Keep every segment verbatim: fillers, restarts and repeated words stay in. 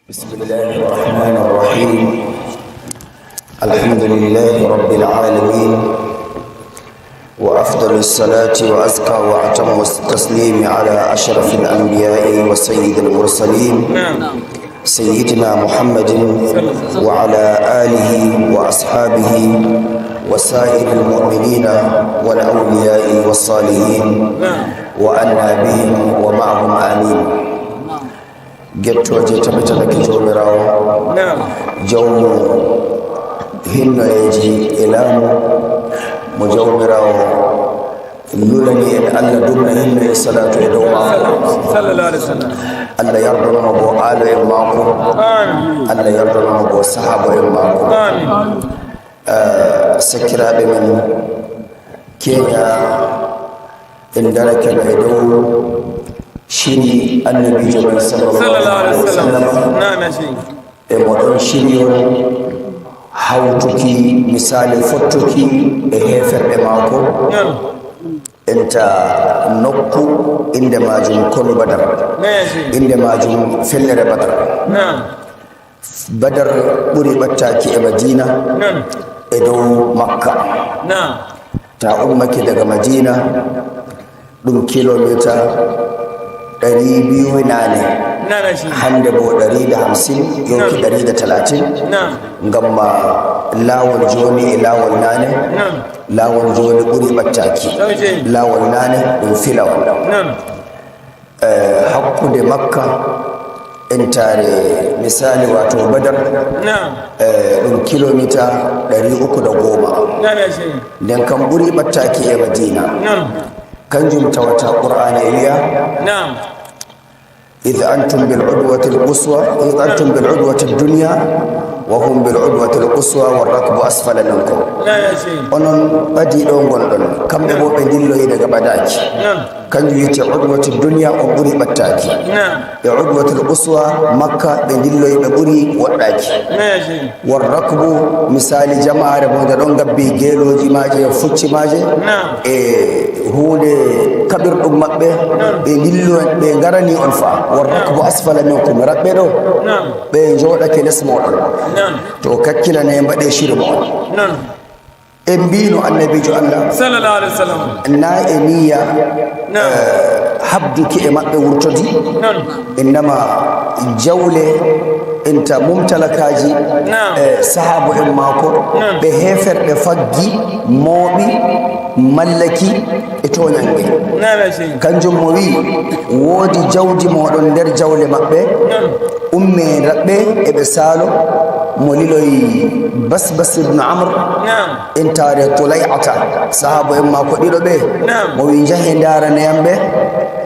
بسم الله الرحمن الرحيم. الحمد لله رب العالمين، وأفضل الصلاة وأزكى وأتم التسليم على أشرف الأنبياء وسيد المرسلين، سيدنا محمد وعلى آله وأصحابه وسائر المؤمنين والأولياء والصالحين وعنا بهم ومعهم آمين. Gettooje tabitata ka Jawmiraawo, Jawmu hinnoyeeji e laamu, mo Jawmiraawo nulani en. Allah dumna hinno e salaatu e dow maako. Sallallahu alaihi wasallam. Allah yardono mo bo aalo en maako. Amin. Allah yardono mo bo sahaabo en maako. Amin. Eh, sakiraaɓe men, keenya en darake no e dow shiri Annabiijo men sallallahu alaihi wasallam. Naam, ya Sheikh. E mo ɗon shiryo hawtuki misaali fottuki e heeferɓe maako. Naam. Enta nokku innde maajum konu Badar. Naam, ya Sheikh. Innde maajum fellere Badar. Naam. Badar ɓuri ɓattaaki e Madiina. Naam. E dow Makka. Naam. Ta ummake daga Madiina, ɗum kilomita ɗari biyu naane. Naam, ya Sheikh. Hannde bo ɗari da hamsin, yonki ɗari da talatin. Naam. Ngam ma laawol jooni e laawol naane. Naam. Laawol jooni ɓuri ɓattaaki. Naam, ya Sheikh. Laawol naane ɗum filawol. Naam. Eh, hakkunde Makka entare, misaali, wato Badar, Naam. Eh, ɗum kilomita ɗari uku da goma. Naam, ya Sheikh. Nden kam ɓuri ɓattaaki e Madiina. Naam. Kanjum tawata Qur'aana e wi'a, Naam. "Idh antum bil udwati al quswa, idh antum bil udwati ad dunya, wa hum bil udwati al quswa, war rakbu asfala minkum." Naam, ya Sheikh. Onon ɓadi ɗo ngonɗon, kamɓe bo ɓe ndilloyi daga ɓadaaki. Naam. Kanjum wi'ete udwatu dunya, on ɓuri ɓattaaki. Naam. E udwatul quswa, Makka, ɓe ndilloyi, ɓe ɓuri woɗɗaaki. Naam, ya Sheikh. War rakbu, misaali jamaare mo nde ɗon ngabbi geelooji maaje, fucci maaje. Naam. E huunde kaɓirɗum maɓɓe, Naam. ɓe ndillo, ɓe ngarani on fa. War Naam. rakbu asfala minkum, raɓɓe ɗo, Naam. ɓe njooɗake les mooɗon. Naam. To kakkilane, mbaɗe shiri mo'on. Naam. En mbiino Annabiijo Allah Sallallahu alaihi wasallam. na e niyya, Naam. eh, habduki e maɓɓe wurtodi. Naam. Innama jawle, enta mumtalakaaji, Naam. eh, sahaabo en maako, Naam. ɓe heeferɓe faggi, mooɓi, mallaki e tooñange. Naam, ya Sheikh. Kanjum mo wi'i, woodi jawdi mooɗon nder jawle maɓɓe, Naam. umme raɓɓe eɓe saalo, mo liloyi Basbas ibn Amr, Naam. entare Tulay'ata, sahaabo en maako ɗiɗo ɓe, Naam. mo wi'i, "Njahe ndaarane yam ɓe,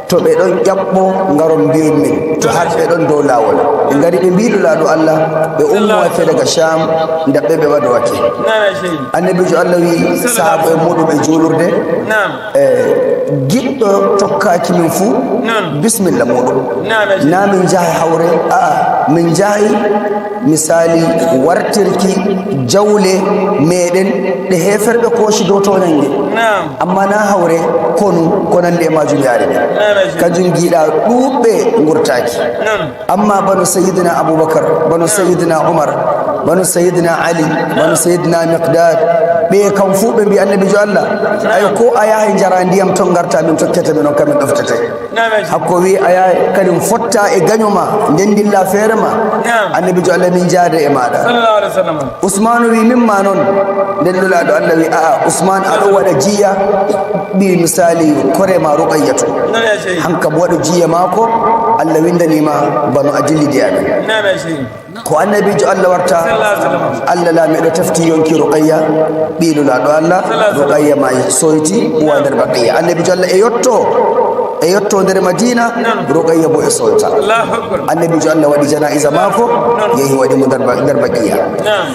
to ɓe ɗon ƴaɓɓo, ngaron mbiyon min, to har ɓe ɗon dow laawol." Ɓe ngari ɓe mbii Nulaaɗo Allah, ɓe ummoyake daga Sham, ndaɓɓe ɓe waɗowake. Naam, ya Sheikh. Annabiijo Allah wi'i sahaabo en muuɗum e juulurde, Naam. Eh, giɗɗo tokkaaki min fuu, Naam. bismilla muuɗum. Naam, ya Sheikh. Na min njahay hawre, a'a, min njahay misaali wartirki jawle meɗen ɗe heeferɓe kooci dow toonange. Naam. Amma na hawre konu ko nandi e maajum yaari min. Naam, ya Sheikh. Kanjum giɗa ɗuuɗɓe ngurtaaki. Naam. Amma banu Sayyidina Abubakar, banu Sayyidina Umar, banu Sayyidina Ali, banu Sayyidina Miqdad, ɓe kam fuu ɓe mbii Annabiijo Allah, "Ayo, ko a yahay njara ndiyam ton ngarta min tokkete min on kamin ɗoftete." Naam, ya Sheikh. Hakko wi a yahay kadin fotta e gaño ma, nden ndilla feere ma. Naam. Annabiijo Allah min jaade e maaɗa. Sallallahu alaihi wasallam. Usmaanu wi min ma non. Nden Nulaaɗo Allah wi, "A'a, Usmaan, aɗo waɗa jiya ɓii misaali kore ma Ruqayyatu." Naam, ya Sheikh. Hanka mo waɗo jiya maako, Allah windani ma banu a dillidi amin. Naam, ya Sheikh. Ko Annabiijo Allah warta, Sallallahu alaihi wasallam. Allah laamiiɗo tefti yonki Ruqayya, ɓii Nulaaɗo Allah, Sallallahu alaihi wasallam. Ruqayya ma soyti, uwa nder Baqiya. Annabiijo Allah e yotto, e yotto nder Madiina, Naam. Ruqayya bo e soyta. Allahu Akbar. Annabiijo Allah waɗi janaa'iza maako, Naam. yehi waɗi mo nder Ba-, nder Baqiya. Naam.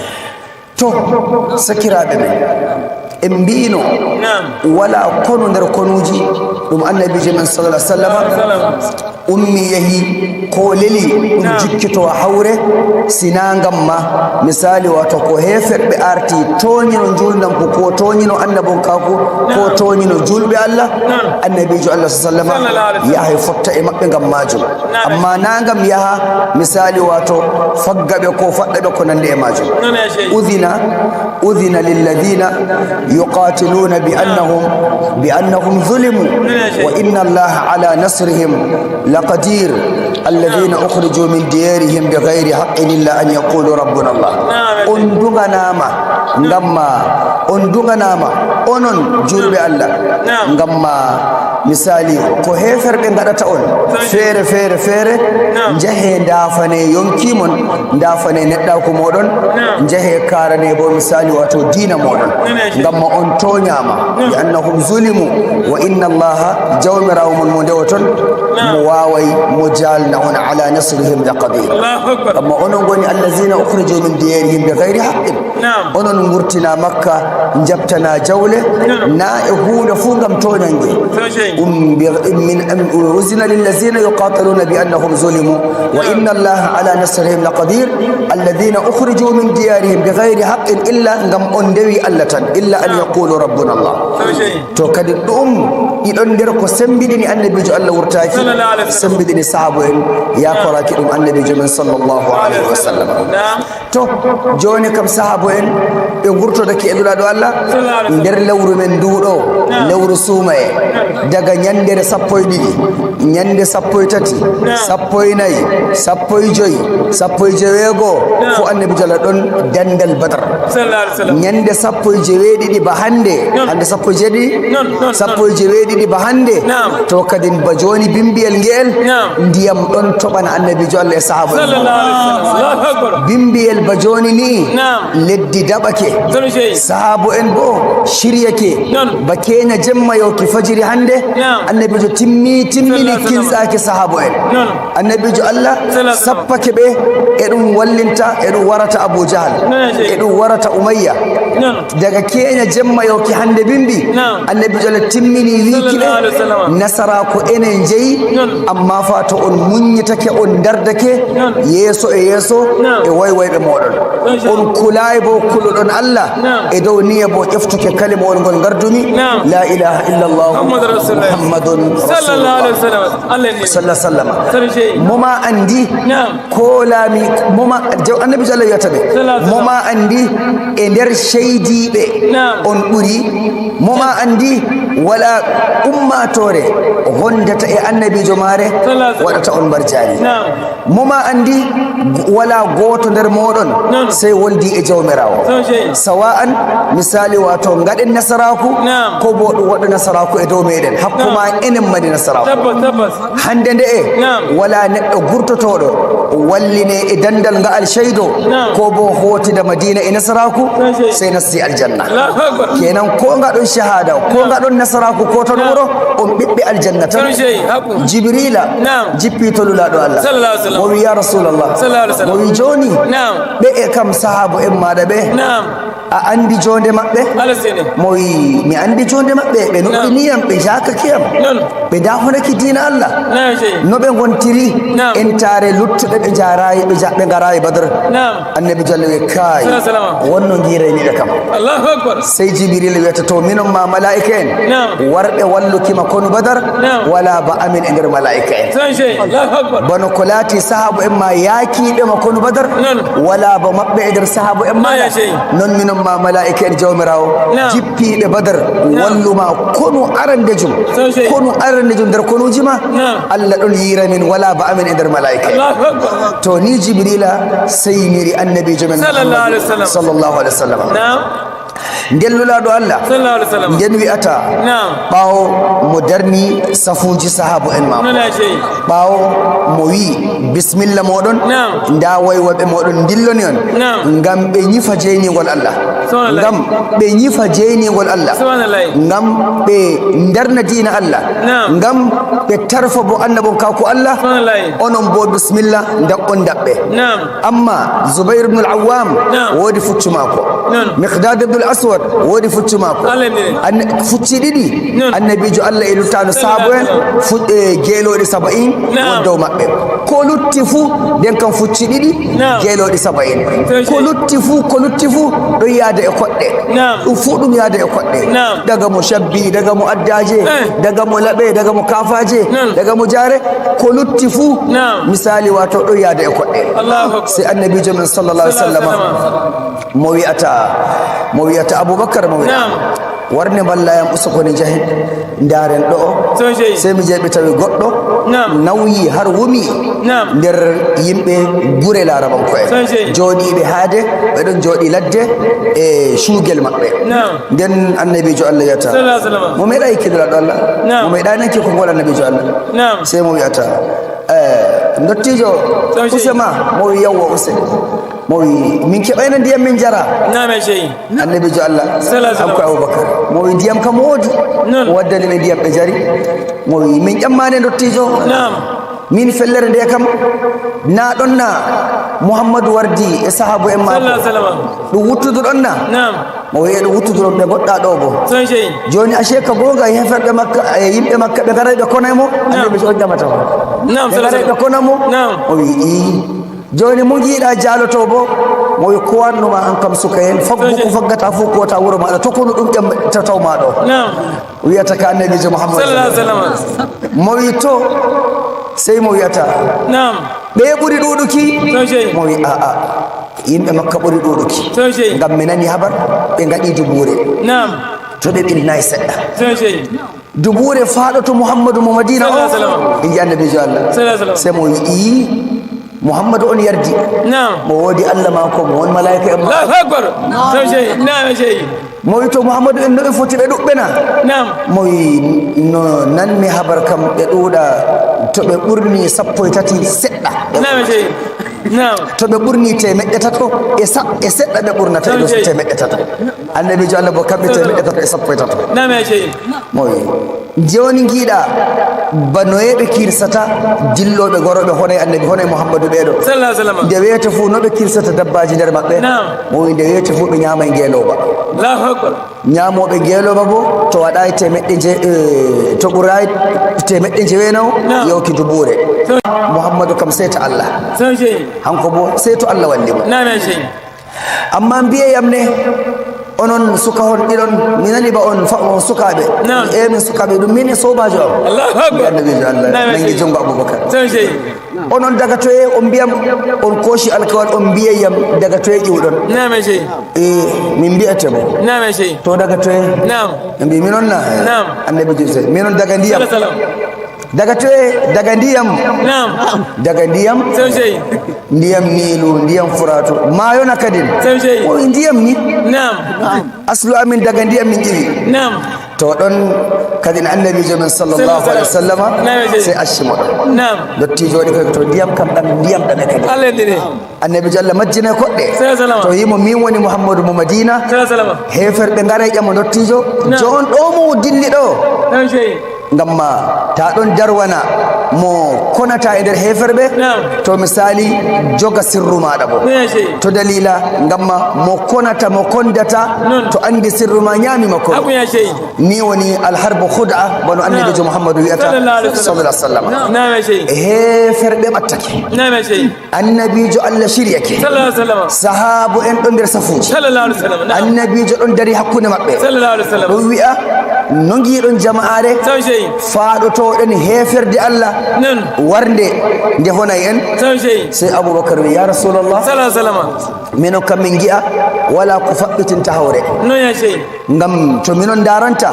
To, sakiraaɓe men, en mbiino, Naam. wala konu nder konuuji ɗum Annabiijo men sallallahu alaihi wasallam Sallam. Ummi yahi ko leli, ɗum jikkito hawre, sinaa ngam ma. Misaali, wato ko heeferɓe arti tooñino njuulndam ko, ko tooñino annabonkaaku, ko tooñino juulɓe Allah, annabiijo Allah sallallahu alaihi wasallam, yaha e fotta e maɓɓe ngam maajum. Amma naa ngam yaha, misaali, wato fagga ɓe ko faɗɗa ɓe ko nandi e maajum. Udhina, udhina lilladhina yuqatiluna bi annahum, bi annahum zulimu, wa inna Allaha ala nasrihim laqadir. Alladhina ukhriju min diyarihim bighayri haqqin illa an yaqulu rabbuna Allah. On duŋanaama ngam ma, on duŋanaama onon juulɓe Allah, ngam ma, misaali, ko heeferɓe ngaɗata on feere, feere, feere, njahee ndaafane yonki mon, ndaafane neɗɗaaku mooɗon, njahee kaarane bo, misaali, wato diina mooɗon. Ngam ma on tooñaama, bi annahum zulimu, wa inna Allaha, Jawmiraawo mon mo ndewoton, mo waaway, mo jaalna on, ala nasrihim laqadir. Ngam ma onon ngoni allazina ukhriju min diyarihim bighayri haqqin. Onon ngurtina Makka, njaɓtana jawle, naa e huunde fuu ngam tooñannge. Um, bi, min, um, udhina lillazina yuqataluna bi annahum zulimu, wa inna Allaha ala nasrihim laqadir. Alladhina ukhriju min diyarihim bighayri haqqin, illa ngam on ndewi Allah tan, illa an yaqulu rabbuna Allah. To kadi ɗum, iɗon nder ko sembiɗini annabiijo Allah wurtaaki, sembiɗini sahaabo en, yaakoraaki ɗum annabiijo men sallallahu alaihi wasallam. To, jooni kam, sahaabo en, ɓe ngurtodake e Nulaaɗo Allah nder lewru men nduuɗo, lewru suumaye, daga ñannde sappo e ɗiɗi, ñannde sappo e tati, sappo e nayi, sappo e joyi, sappo e jeweego, fof annabiijo Allah ɗon dandal Badar. Ñannde sappo e jeweeɗiɗi ba hannde, hannde sappo e jeeɗiɗi, sappo e jeweeɗiɗi ba hannde, to kadi ba jooni bimbiyel ngeel, ndiyam ɗon toɓana annabiijo Allah e sahaaba en. Bimbiyel ba jooni ni, leddi daɓake. Sahaaba en bo shiryake. Ba keenya jemma yawki fajiri hannde, annabiijo timmi, timmini kintsaaki sahaaba en. Annabiijo Allah sappake ɓe, e ɗum wallinta, e ɗum warata Abu Jahal, e ɗum warata Umayya. Daga keenya jemma yawki hannde bimbi, annabiijo Allah timmini wiiki ɓe, nasara ko enen jeyi, amma fa to on muññitake, on ndardake yeeso e yeeso e woywoyɓe mooɗon. On kulaay bo kuluɗon Allah e dow niya bo ƴeftuke kalimawol ngol ngardumi, la ilaha illallah Muhammadun Rasulullah. Sallallahu alaihi wasallam. Mo ma anndi ko laami, mo ma, je, annabiijo Allah wiyata ɓe, mo ma anndi e nder ceydiiɓe on ɓuri, mo ma anndi wala ummaatoore wondata e annabiijo maare waɗata on mbarjaari. Mo ma anndi wala gooto nder mooɗon sey woldi e Jawmiraawo. Sawa'an, misaali, wato ngaɗen nasaraaku, ko bo ɗum waɗa nasaraaku e dow meɗen, hakku ma enen mani nasaraaku. Hannde nde'e, wala neɗɗo gurtotooɗo walline e dandal nga'al ceydo, ko bo hootida Madiina e nasaraaku, sey nasti aljanna. Kenan ko ngaɗon shahada, ko ngaɗon nasaraaku, ko ton wuro, on ɓiɓɓe aljanna tan. Jibrila jippi to Nulaaɗo Allah. Mo wi, "Ya Rasulallah," mo wi, "Jooni ɓe e kam sahaabo en maaɗa ɓe, a anndi joonde maɓɓe?" Mo wi, "Mi anndi joonde maɓɓe, ɓe nuɗɗini yam, ɓe jaakaki yam, ɓe daafonaki diina Allah." No ɓe ngontiri, entaare luttuɓe ɓe njaaraay, ɓe ja-, ɓe ngaraay Badr. Annabiijo Allah wi, "Kaay, wonno ngiiraymi ɓe kam." Sey Jibril wiyata, "To minon ma malaa'ika en, warɓe walluki ma konu Badar, wala ba amin e nder malaa'ika en." Bano ko laati sahaabo en ma yaakiiɓe ma konu Badar, wala ba maɓɓe e nder sahaabo en ma. Non minon ma malaa'ika en Jawmiraawo, jippiiɓe Badar, wallu ma konu arandejum, konu arandejum nder konuuji ma. Allah ɗon yiira min, wala ba amin e nder malaa'ika en. To ni Jibrila seyiniri annabiijo men Muhammad sallallahu alaihi wasallam. Nden Nulaaɗo Allah, nden wi'ata, ɓaawo mo darni safuuji sahaabo en maako, ɓaawo mo wi'i, "Bismilla mooɗon, ndaa woywoyɓe mooɗon ndilloni on, ngam ɓe nyifa jeyningol Allah, ngam ɓe nyifa jeyningol Allah, ngam ɓe ndarna diina Allah, ngam ɓe tarfa bo annabonkaaku Allah, onon bo bismilla, ndaɓɓon ndaɓɓe." Amma Zubayr ibn al-Awwam woodi fuccu maako. Miqdad ibn al-Aswad Woodi fuccu maako. Alhamdulillah. Anna-, fucci ɗiɗi. Noon. Annabiijo Allah e luttaano sahaabo en, fu-, e geelooɗi saba'in Naam. won dow maɓɓe. Ko lutti fuu, nden kam fucci ɗiɗi, Naam. geelooɗi saba'in. Ko lutti fuu, ko lutti fuu, ɗon yaada e koɗɗe. Naam. Ɗum fuu ɗum yaada e koɗɗe. Naam. Daga mo cabbi, daga mo addaaje, Eh. daga mo laɓe, daga mo kaafaaje, Naam. daga mo jaare, ko lutti fuu, Naam. misaali waato ɗon yaada e koɗɗe. Allahu Akbar. Sey Annabiijo men sallallahu alaihi wasallam. Sallallahu alaihi wasallam. Mo wi'ata, mo wi'ata Abubakar, mo wi'a, Naam. "Warne mballa yam usoko ne njahen, ndaaren ɗo'o." Sosai. Sey mi jeeɓi tawi goɗɗo Naam. nawyi har wumi Naam. nder yimɓe gure Larabanko'en. Sosai. Jooɗiiɓe haade, ɓe ɗon jooɗi ladde e cuugel maɓɓe. Naam. Nden Annabiijo Allah wi'ata, Sallallahu alaihi wasallam. "Mo meeɗaay yiɗuki Nulaaɗo Allah? Naam. Mo meeɗaay nanki konngol Annabiijo Allah?" Naam. Sey mo wi'ata, eh, ndottiijo, Sosai. use ma? Mo wi'i, "Yawwa, use." Mo wi'i, "Min keɓayno ndiyam min njara?" Naam, ya sey. Annabiijo Allah, Sallallahu alaihi wasallam. kanko Abubakar. Mo wi'i, "Ndiyam kam woodi." Noon. O waddani ɓe ndiyam ɓe njari. Mo wi'i, "Min ƴammaande ndottiijo." Naam. Min fellere nde kam, na ɗon na Muhammadu wardi e sahaabu en maako. Sallallahu alaihi wasallam. Ɗum wuttudu ɗon na? Naam. Mo wi'i, "Ɗum wuttudu ɗon ɓe ngoɗɗa ɗo bo." Sosai. Jooni ashe ka goonga e heeferɓe Makka, e yimɓe Makka ɓe ngaray ɓe kona mo? Naam. Annabiijo on ƴamata mo. Naam, Ɓe ngaray sallallahu alaihi wasallam. ɓe kona mo? Naam. O wi'i, "Ii." Jooni mo ngiiɗa jaaloto bo, mo wi'i, "Ko wannuma an kam suka hen, faggu ko faggata fof ko wota wuro maɗa, to kono ɗum ƴamtataw ma ɗo." Naam. Wiyata ka Annabiijo Muhammad. Sallallahu alaihi wasallam. Mo wi'i, "To," sey mo wiyata, Naam. "Ɓe ɓuri ɗuuɗuki?" Sosai. Mo wi'i, "A'a, yimɓe Makka ɓuri ɗuuɗuki." Sosai. Ngam mi nani habar, ɓe ngaɗi dubuure. Naam. To ɓe ɓilnaay seɗɗa. Sosai. Dubuure faaɗoto Muhammadu mo Madina o. Sallallahu alaihi wasallam. Inji Annabiijo Allah. Sallallahu alaihi wasallam. Sey mo wi'i, "Ii, Muhammadu on yardi." Naam. Mo woodi Allah maako, mo won malaa'ika en maako. Allahu Akbar. Sosai. Naam, sey. Mo wi'i, "To Muhammadu en no ɓe foti ɓe ɗuɓɓe na?" Naam. Mo wi'i, "No nanmi habar kam ɓe ɗuuɗa to ɓe ɓurni sappo e tati seɗɗa." Naam, sey. Naam. To ɓe ɓurni teemeɗɗe tato e sa-, e seɗɗa ɓe ɓurnata e Naam, sey. teemeɗɗe tato. Annabiijo Allah bo kamɓe Sallallahu. teemeɗɗe tato e sappo e tato. Naam, sey. Mo wi'i, "Jooni ngiiɗa banoye ɓe kirsata dillooɓe gorooɓe hono e Annabi, hono e Muhammadu ɓeeɗo. Sallallahu alaihi wasallam. Nde weeto fuu no ɓe kirsata dabbaaji nder maɓɓe?" Naam. Mo wi'i, "Nde weeto fuu ɓe nyaamay ngeelooba." Allahu Akbar. Nyaamooɓe ngeelooba bo, to waɗaay teemeɗɗe nje-, eh, to ɓuraay teemeɗɗe njewenaw, Naam. yawki dubuure. So- Muhammadu kam sey to Allah. Sosai. Hanko bo sey to Allah walli mo. Naam, sey. Amma mbiyee yam ne, onon suka hon ɗiɗon, mi nani ba on fa-, on sukaaɓe. Naam. E min sukaaɓe, ɗum min e soobaajo am. Allahu Akbar. Annabiijo Allah, Naam, nangi sey. junngo Abubakar. Sosai. Onon daga toye, on mbiyam, on kooci alkawal, on mbiyee yam daga toye ƴiwɗon? Naam, sey. E, min mbiyete mo. Naam, sey. To daga toye? Naam. Ɓe mbi, "Minon na?" Naam. Annabiijo sey, "Minon daga ndiyam." Sallallahu alaihi wasallam. Daga toye? Daga ndiyam. Naam. Daga ndiyam. Sosai. Ndiyam Niilu, ndiyam Furaatu, maayo na kadin. Sosai. O wi'i, "Ndiyam ni?" Naam. Aslu amin daga ndiyam min ƴiwi. Naam. To ɗon kadin Annabiijo men sallallahu alaihi wasallama Naam, sey. sey acci mo ɗon. Naam. Dottiijo waɗi ko to ndiyam kam ɗam, ndiyam ɗam e kadin. Allah ndine. Annabiijo Allah majjinay koɗɗe. Sallallahu alaihi wasallam. To yimo min woni Muhammadu mo Madina. Sallallahu alaihi wasallam. Heeferɓe ngaray ƴama dottiijo. Naam. Jooni ɗo mo dilli ɗo. Naam, sey. Ngam ma ta ɗon darwana mo konata e nder heeferɓe. Naam. To misali joga sirru maɗa bo. Naam, sey. To dalila ngam ma mo konata, mo kondata, Noon. to andi sirru ma nyaami ma kono. Haku ya sey. Ni woni alharbu khud'a, bano Annabiijo Naam. Muhammadu wi'ata Sallallahu alaihi wasallam. sallallahu alaihi wasallam. Naam, sey. E heeferɓe ɓattake. Naam, sey. Annabiijo Allah shiryake. Sallallahu alaihi wasallam. Sahaabu en ɗon nder safuuji. Sallallahu alaihi wasallam. Naam. Annabiijo ɗon dari hakkunde maɓɓe. Sallallahu alaihi wasallam. Ɗum wi'a, no ngiiɗon jama'aare? Sosai. Faaɗotooɗen heeferde Allah. Noon. Warnde nde honay en. Sosai. Sey Abubakar wi'i, "Ya Rasulallah, Sallallahu alaihi wasallam. minon kam min ngi'a walaa ko faɓɓitinta hawre." Noon ya sey. Ngam to minon ndaaranta,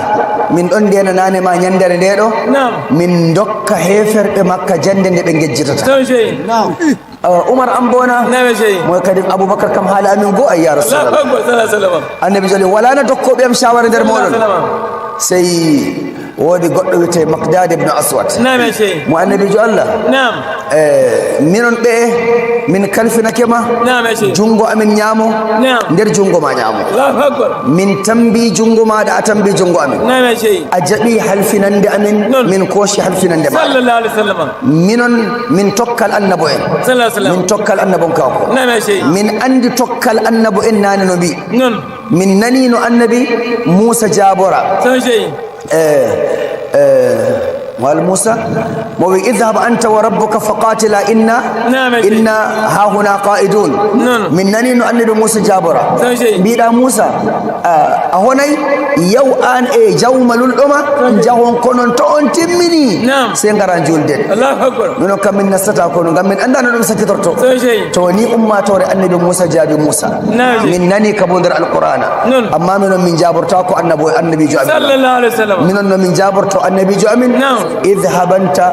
min ɗon ndeenanaane ma nyandere nde ɗo. Naam. Min ndokka heeferɓe Makka jannde nde ɓe ngejjitata. Sosai. Naam. Awa, Umar am bona. Naam, sey. Moy kadin Abubakar kam haala amin go ay ya Allahu Rasulallah. Akbar, sallallahu alaihi wasallam. Annabi jali wala na dokko ɓe am shawara nder moɗon. Sallallahu alaihi wasallam. Sey woodi goɗɗo wi'ete Miqdad ibn Aswad. Naam, sey. Mo Annabiijo Allah. Naam. Eh, minon ɓe, min kalfinake ma. Naam, sey. Jungo amin nyaamo. Naam. Nder jungo ma nyaamo. Allahu Akbar. Min tambi jungo maɗa, a tambi jungo amin. Naam, sey. A jaɓi halfinande amin, Noon. min kooci halfinande ma. Sallallahu alaihi wasallam. Minon, min tokkal annabo en. Sallallahu alaihi wasallam. Min tokkal annabon kako. Naam, sey. Min andi tokkal annabo en nane no mbi. Noon. Min nanii no annabi Muusa jaabora. Sosai. Eh, eh, Wal Muusa, mo wi, "Idhhab anta wa rabbuka faqatila inna, naam, sey. Inna hahuna qa'idun." Non. Min nanii no annabi Muusa jaabora. Sosai. Mbiɗa Muusa, a, a honay, yaw an e jawma lulɗoma, sosai, njahon konon to on timmini. Naam. Sey ngara njuulden. Allahu Akbar. Minon kam min nastata kono, ngam min anndaa no ɗum sakitorto. Sosai. To ni ummaatoore annabi Muusa jaabi Muusa. Naam. Min nani ka bo nder Alqur'aana. Non. Amma minon min jaabortaako annabo-, annabiijo amin. Sallallahu alaihi wasallam. Minon no min jaaborto annabiijo amin. Naam. "Idhhab anta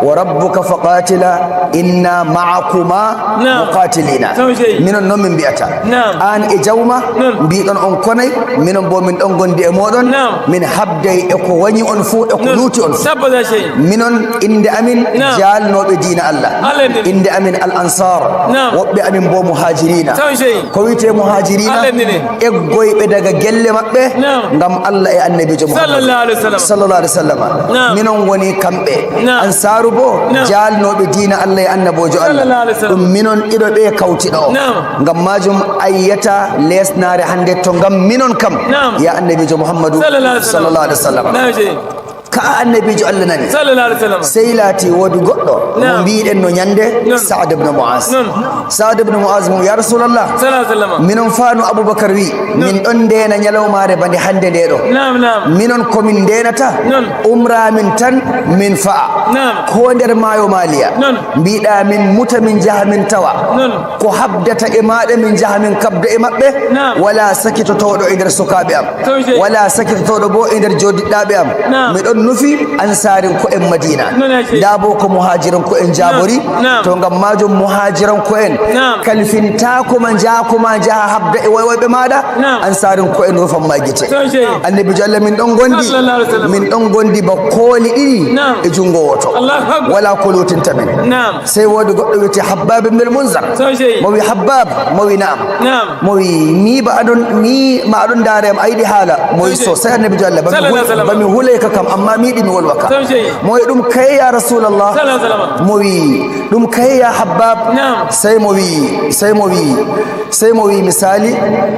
wa rabbuka faqatila inna ma'akuma, naam, muqatilina." Sosai. Minon non min mbi'ata. Naam. An e jawma, non, mbiɗon on konay, minon bo min ɗon gondi e moɗon. Naam. Min habday e ko wañi on fuu, e ko, non, luuti on fuu. Tabbata sey. Minon innde amin, naam, jaalnooɓe diina Allah. Allah ndini. Innde amin Al Ansar. Naam. Woɓɓe amin bo Muhajirina. Taw sey. Ko wiyetee Muhajirina? Allah ndini. Eggoyɓe daga gelle maɓɓe, naam, ngam Allah e annabiijo Muhammad. Sallallahu alaihi wasallam. Sallallahu alaihi wasallam. Naam. Minon woni kamɓe. Naam. Ansaaru bo, naam, jaalnooɓe diina Allah e annaboojo Allah. Sallallahu alaihi wasallam. Ɗum minon ɗiɗo ɓe kawti ɗo. Naam. Ngam maajum a yi'ataa leesnaare hannde to ngam minon kam. Naam. Ya annabiijo Muhammadu. Sallallahu alaihi wasallam. Sallallahu alaihi wasallam. Naam, sey. Ka annabiijo Allah nani. Sallallahu alaihi wasallam. Sey laati woodi goɗɗo, naam, mo mbiɗen no ñande, non, Sa'ad ibn Mu'az. Non. Sa'ad ibn Mu'az mo, "Ya Rasulallah, sallallahu alaihi wasallam, minon faanu Abubakar wi, non, min ɗon ndeena ñalawmaare bande hannde nde ɗo. Naam, naam. Minon ko min ndeenata, non, umra min tan min fa'a. Naam. Ko nder maayo Maliya. Non. Mbiɗa min muta min jaha min tawa. Non. Ko habdata e maaɗa min jaha min kabda e maɓɓe. Naam. Wala sakitotooɗo e nder sukaaɓe am. Sosai. Wala sakitotooɗo bo e nder jooɗiɗɗaaɓe am. Naam. Miɗon nufi Ansaarinko'en Madiina. Non, sey. Ndaa bo ko Muhaajiranko'en jaabori. Naam. Naam. To ngam maajum Muhaajiranko'en, naam, kalfintaako ma njaako ma njaha habda e woywoyɓe maaɗa. Naam. Ansaarinko'en rufan ma gite. Sosai. Annabiijo Allah min ɗon gondi. Sallallahu alaihi wasallam. Min ɗon gondi ba kooli ɗiɗi, naam, e junngo wooto. Allahu Akbar. Wala ko luutinta min. Naam. Sey woodi goɗɗo wiyetee Habbab ibn al-Munzar. Sosai. Mo wi, "Habbab," mo wi, "Na'am." Naam. Mo wi, "Mi ba aɗon, mi ma aɗon ndaara yam, a yiɗi haala?" Mo wi, sosai. "Sosai, annabiijo Allah, ba mi hul-, sallallahu alaihi wasallam, ba mi hulay ka kam, amma mi yiɗi mi wolwa ka." Sosai. Mo wi, "Ɗum kaye ya Rasulallah?" Sallallahu alaihi wasallam. Mo wi, "Ɗum kaye ya Habbab?" Naam. Sey mo wi, sey mo wi, sey mo wi, misali,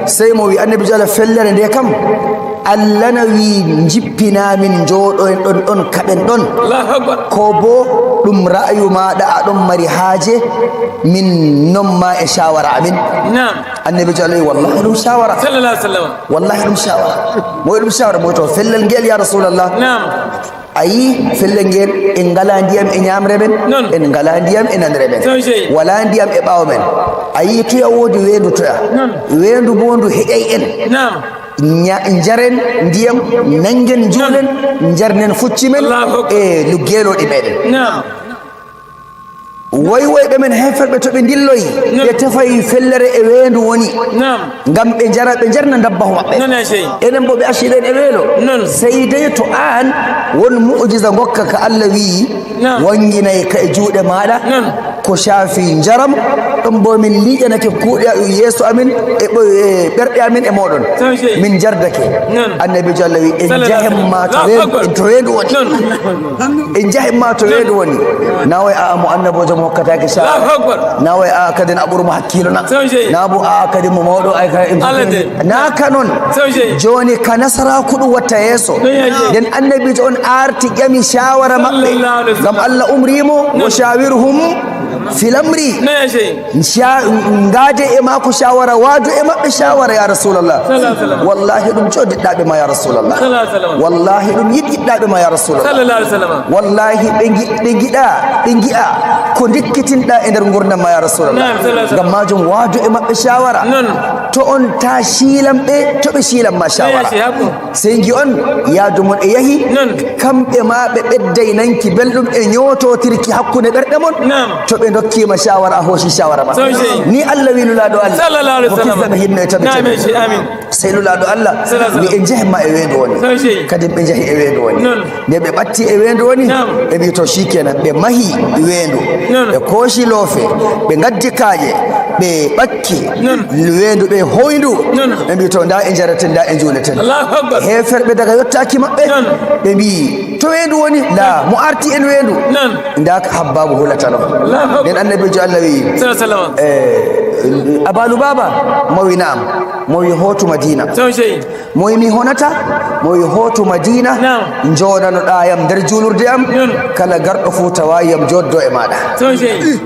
sey mo wi, "Annabiijo Allah, fellere nde kam, Allah na wi njippina min njooɗoen ɗon, ɗon kaɓen ɗon. Allahu Akbar. Ko bo ɗum ra'ayu maaɗa, aɗon mari haaje, min non ma e shawara amin." Naam. Annabiijo Allah wi, "Wallahi ɗum shawara." Sallallahu alaihi wasallam. "Wallahi ɗum shawara." Mo wi, "Ɗum shawara?" Mo wi, "To fellel ngel ya Rasulallah." Naam. A yii fellel ngel, en ngalaa ndiyam e ñaamre men, non, en ngalaa ndiyam e nanre men. Sosai. Walaa ndiyam e ɓaawo men. A yii toya woodi weendu toya. Non. Weendu bo ndu heƴay en. Naam. Ña-, njaren ndiyam, nangen njuulen, non, njarnen fucci men, Allahu Akbar, e lu geelooɗi meɗen." Naam. Woywoyɓe men heeferɓe to ɓe ndilloyi, non, ɓe tefay fellere e weendu woni. Naam. Ngam ɓe njara, ɓe njarna ndabbahu maɓɓe. Non, sey. Enen bo ɓe acci ɗen e weelo. Non. Sey dey to aan won mu'jiza ngokka ka Allah wi'i, naam, wanginay ka e juuɗe maaɗa. Non. Ko shaafi njaram, ɗum bo min liiƴanake kuuɗe yeeso amin e ɓo-, e ɓerɗe amin e mooɗon. Sosai. Min njardake. Non. Annabiijo Allah wi'i, "En, sallallahu alaihi wasallam, njahen ma to, Allahu ween-, Akbar, to weendu woni." Non. En njahen ma to weendu woni. Na o wi'i, "A'a, mo annaboojo mo hokkataake shawara." Allahu Akbar. Na o wi'i, "A'a, kadin a ɓuri mo hakkiilo na." Sosai. Na bo, "A'a, kadin mo mawɗo, ay, ka en." Allah de. Na ka non. Sosai. Jooni ka nasaraaku ɗum watta yeeso. Sosai. Nden annabiijo on aarti ƴami shawara maɓɓe. Sallallahu alaihi wasallam. Ngam Allah umri mo, non, "Wa shawirhum fil amri." Non, sey. Sha-, ngaade e maako shawara, waadu e maɓɓe shawara, ya Rasulallah. Sallallahu alaihi wasallam. Wallahi ɗum jooɗiɗɗaaɓe ma, ya Rasulallah. Sallallahu alaihi wasallam. Wallahi ɗum yiɗiɗɗaaɓe ma, ya Rasulallah. Sallallahu alaihi wasallam. Wallahi ɓe ngi-, ɓe ngiɗa, ɓe ngi'a ko ndikkitinɗa e nder ngurndan ma, ya Rasulallah. Naam, sallallahu alaihi wasallam. Ngam maajum waadu e maɓɓe shawara. Non. To on ta shiilan ɓe, to ɓe shiilan ma shawara. Sey ngi'on yaadu mon e yahi, non, kamɓe ma ɓe ɓedday nanki belɗum e ñoototirki hakkunde ɓerɗe mon. Naam. To ɓe ndokkiima shawara, a hooci shawara maɓɓe. Sosai. Ni Allah wi Nulaaɗo Allah. Sallallahu alaihi wasallam. Mo kisal e yurmeende tabitin. Naam, sey, amin. Sey Nulaaɗo Allah, sallallahu alaihi wasallam, wi en njahen ma e weendu woni. Sosai. Kadi ɓe njahi e weendu woni. Non. Nde ɓe ɓatti e weendu woni, naam, ɓe mbi to shikenan, ɓe mahi weendu. Non. Ɓe kooci loope, ɓe ngaddi kaaƴe, ɓe ɓakki. Non. Weendu ɓe hoyndu. Non. Ɓe mbi to nda e njareten, nda e njuuleten. Allahu Akbar. Heeferɓe daga yottaaki maɓɓe. Non. Ɓe mbi to weendu woni, la, mo arti en weendu. Non. Nda ka Habbaabu hulatano. Allahu Akbar. Nden annabiijo Allah wi, sallallahu alaihi wasallam, eh, Abalu baba, mo wi naam, mo wi hootu Madina. Sosai. Mo wi mi honata, mo wi hootu Madina. Naam. Njooɗanoɗaa yam nder juulurde am. Noon. Kala garɗo fuu tawaayi yam jooddo e maaɗa. Sosai.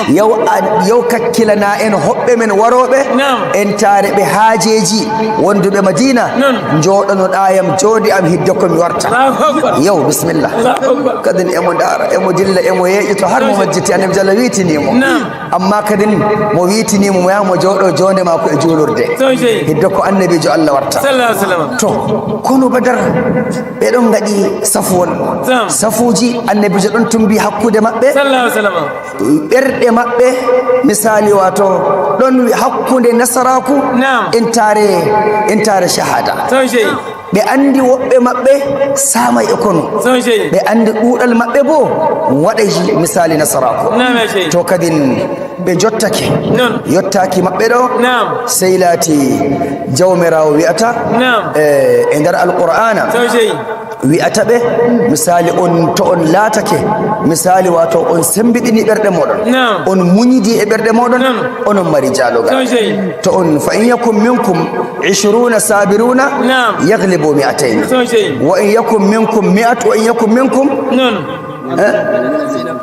Yow a, yow kakkilana en hoɓɓe men warooɓe. Naam. Entaare ɓe haajeeji wonduɓe Madina. Noon. Njooɗanoɗaa yam jooɗi am hidde ko mi warta. Allahu Akbar. Yow, bismillah. Allahu Akbar. Kadin emo ndaara, emo dilla, emo yeeƴito har mo majjiti, Annabi Jalla wiitini mo. Naam. Amma kadin mo wiitini mo, mo yaha mo jooɗo joonde maako e juulurde. Sosai. Hidde ko Annabiijo Allah warta. Sallallahu alaihi wasallam. To, kono Badar, ɓe ɗon ngaɗi safuwol. Naam. Safuuji Annabiijo ɗon tumbi hakkunde maɓɓe. Sallallahu alaihi wasallam. Ɓerɗe maɓɓe, misali, wato, ɗon hakkunde nasaraaku, naam, entaare, entaare shahada. Sosai. Ɓe anndi woɓɓe maɓɓe saamay e konu. Sosai. Ɓe anndi ɗuuɗal maɓɓe boo waɗay misali nasaraaku. Naam, ya Sheikh. To kadin ɓe njottake. Noon. Yottaaki maɓɓe ɗo. Naam. Sey laati Jawmiraawo wi'ata, naam, e, e nder Alqur'aana. Sosai. Wi'ata ɓe, misali, on, to on laatake, misali, wato on sembiɗini ɓerɗe mooɗon. Naam. On munyidi e ɓerɗe mooɗon, naam, onon mari jaalogal. Sosai. To on, "Fa in yakum minkum ishruna sabiruna, naam, yaghlibu mi'atayn. Sosai. Wa in yakum minkum mi'at, wa in yakum minkum, noon, eh,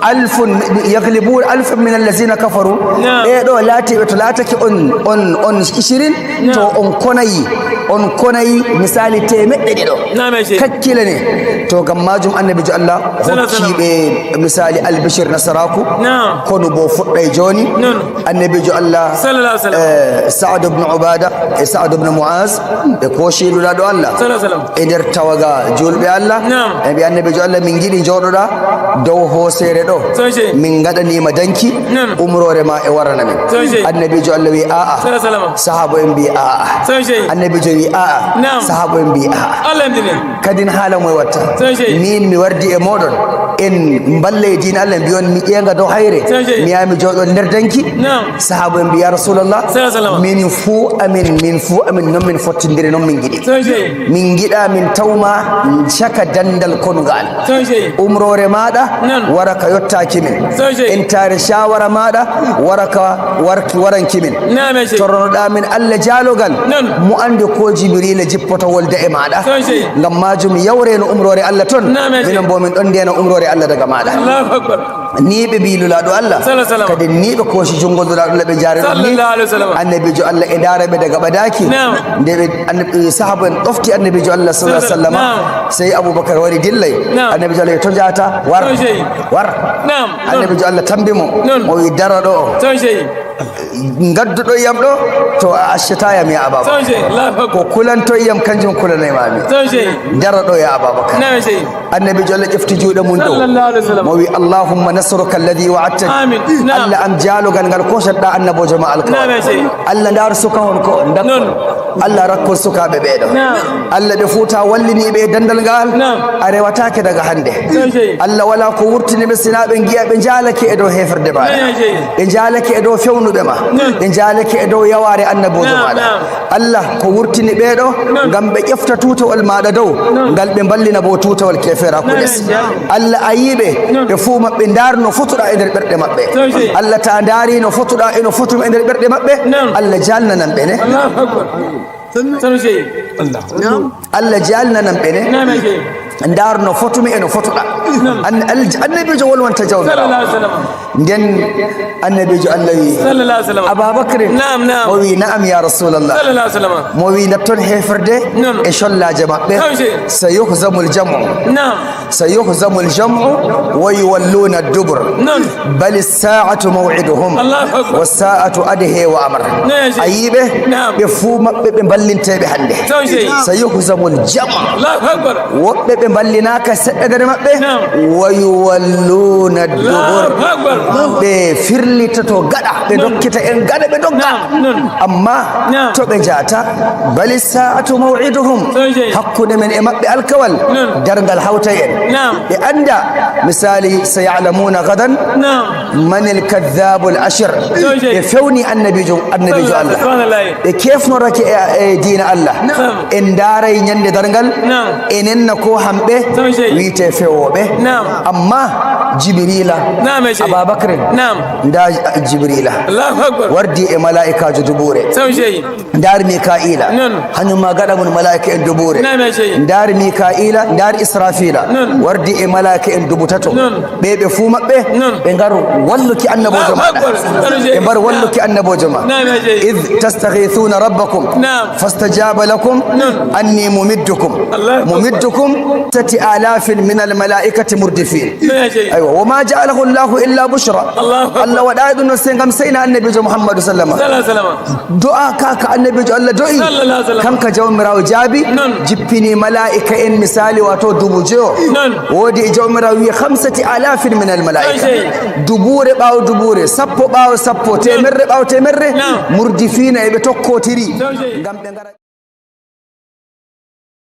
alfun yaghlibu alfan min allazina kafaru." Naam. Ɓe ɗo laatiɓe, to laatake on, on, on ishirin, naam, to on konayi, on konayi misali teemeɗɗe ɗiɗo. Naam, ya Sheikh. Kakkilane. To ngam maajum Annabiijo Allah, sallallahu alaihi wasallam, hokki ɓe misali albishir nasaraaku. Naam. Konu boo fuɗɗay jooni. Noon. Annabiijo Allah, sallallahu alaihi wasallam, eh, Sa'ad ibn Ubaada e Sa'ad ibn Mu'az, ɓe kooci Nulaaɗo Allah. Sallallahu alaihi wasallam. E nder tawaga juulɓe Allah. Naam. Ɓe mbi'i Annabiijo Allah, "Min ngiɗi njooɗoɗaa dow hooseere ɗo. Sosai. Min ngaɗaniima danki, naam, umroore ma e warana min." Sosai. Annabiijo Allah wi'i, "A'a." Sallallahu alaihi wasallam. Sahaaba en mbi'i, "A'a." Sosai. Annabiijo wi'i, "A'a." Naam. Sahaaba en mbi'i, "A'a." Allah anndine. Kadin haala moye watta? Sosai. Min mi wardi e mooɗon. En mballe e diina Allah, mbi'on mi ƴeeŋa dow hayre. Sosai. Mi yaha mi jooɗo nder danki. Naam. Sahaaba en mbi'i, "Ya Rasulallah, sallallahu alaihi wasallam, min fuu amin, min fuu amin, non min fottindiri, non min ngiɗi." Sosai. Min ngiɗa min tawma caka dandal konu ngal. Sosai. Umroore maaɗa, naam, wara ka yottaaki min. Sosai. Entaare shawara maaɗa, wara ka warki, waranki min. Naam, ya Sheikh. Torronoɗaa min Allah jaalogal. Noon. Mo anndi ko Jibriila jippoto wolda e maaɗa. Sosai. Ngam maajum yawreno umroore Allah ton. Naam, ya Sheikh. Minen boo min ɗon ndeena umroore Allah daga maaɗa. Allahu Akbar. Ni ɓe mbi'i Nulaaɗo Allah. Sallallahu alaihi wasallam. Kadi ni ɓe kooci junngo Nulaaɗo Allah, ɓe njaari ɗum ni. Sallallahu alaihi wasallam. Annabiijo Allah e ndaara ɓe daga ɓadaaki. Naam. Nde ɓe annabi, sahaaba en ɗofti Annabiijo Allah sallallahu alaihi wasallam. Naam. Sey Abubakar wari dillay. Naam. Annabiijo Allah, "To njahata? War." Sosai. War. Naam. Annabiijo Allah tambi mo. Noon. O wi'i, "Daro ɗo." Sosai. Ngadduɗo yam ɗo, to a accata yam, ya Ababakar. Sosai. Allahu Akbar. Ko kulanto yam, kanjum kulanay maami. Sosai. Daro ɗo, ya Ababakar. Naam, ya Sheikh. Annabiijo Allah ƴefti juuɗe mum dow. Sallallahu alaihi wasallam. Mo wi, "Allahumma nasruka alladhi wa'adtani." Amin. Naam. Allah am jaalogal ngal koshatɗa annaboojo ma alkawal. Naam, ya Sheikh. Allah ndar suka hon ko on dakko. Noon. Allah rakkol sukaaɓe ɓeeɗo. Naam. Allah ɓe fuu ta wallini ɓe e dandal ngal. Naam. A rewataake daga hande. Noon, Sheikh. Allah wala ko wurtini ɓe sina ɓe ngi'a ɓe njaalake e dow heeferde ma. Noon, ya Sheikh. Ɓe njaalake e dow fewnuɓe ma. Noon. Ɓe njaalake e dow yawaare annaboojo, naam, maɗa. Naam. Allah ko wurtini ɓeeɗo, naam, ngam ɓe ƴefta tuutawol maɗa dow, naam, ngal ɓe mballina bo tuutawol keeferaaku, naam, les. Naam. Allah a yii ɓe, naam, ɓe fuu maɓɓe ndaar no fotuɗa e nder ɓerɗe maɓɓe. Sosai. Allah ta ndaari no fotuɗa e no fotum e nder ɓerɗe maɓɓe, naam, Allah jaalnanan ɓe ne. Allahu Akbar. Sanu sey. Allah. Naam. Allah jaalnanan ɓe ne. Naam, sey. Ndaar no fotumi e no fotuɗa. Naam. An-, al-, annabiijo wolwanta Jawmiraawo. Sallallahu alaihi wasallam. Nden annabiijo Allah wi, sallallahu alaihi wasallam. Ababakrin. Naam, naam. Mo wi, "Na'am, ya Rasulallah." Sallallahu alaihi wasallam. Mo wi, "Natton heeferde, naam, e collaaje maɓɓe. Naam, sey. Sayuhzamul jam'u." Naam. Sayuhzamul jam'u wa yuwalluna dubur. Noon. Bali sa'atu maw'iduhum. Allahu Akbar. Wa sa'atu adhe wa amr. Noon, sey. A yii ɓe? Naam. Ɓe fuu maɓɓe ɓe mballinteeɓe hannde. Noon, sey. Sayuhzamul jam'u. Allahu Akbar. Woɓɓe ɓe mballinaaka seɗɗa nder maɓɓe. Naam. Wa yuwalluna dubur. Allahu Akbar. Ɓe firlitoto gaɗa, ɓe, noon, dokkita en gaɗa, ɓe dogga. Naam, noon. Amma, naam, to ɓe njaata, bali sa'atu maw'iduhum. Noon, sey. Hakkunde men e maɓɓe alkawal, naam, darngal hawtay en. Naam. Ɓe annda, misali, saya'lamuna gadan, naam, manil kadhabul ashir. Noon, sey. Ɓe fewni annabiijo, annabiijo Allah. Subhanallah. Ɓe kefnorake e, e diina Allah. Naam. En ndaaray ñande darngal, naam, enen na ko ham Ɓe wiyete fewooɓe. Amma Jibrila, Ababakrin, nda Jibrila wardi e malaa'ikaajo duɓuure. Ndaar Mika'ila, hanyum ma gaɗa mum malaa'ika en duɓuure. Ndaar Mika'ila, ndaar Israfila wardi e malaa'ika en duɓu tato. Ɓe ɓe fuu maɓɓe ɓe ngaru walluki annaboojo maɓɓe. Ɓe mbar walluki annaboojo ma. Iz tastaghithuna rabbakum fastajaba lakum anni mumiddukum mumiddukum sati alafin min almalaikati murdifin. Aywa, wa ma ja'alahu Allahu illa bushra. Allah waɗayi ɗum noon sey ngam seyna annabiijo Muhammadu sallama. Do'a ka ka annabiijo Allah do'i, kanka Jawmiraawo jaabi, jippini malaa'ika en misali wato dubu joyo. Woodi e Jawmiraawo wi'i khamsati alafin min almalaika. Dubuure ɓaawo dubuure, sappo ɓaawo sappo, temerre ɓaawo temerre, murdifina e ɓe tokkotiri ngam ɓe ngara.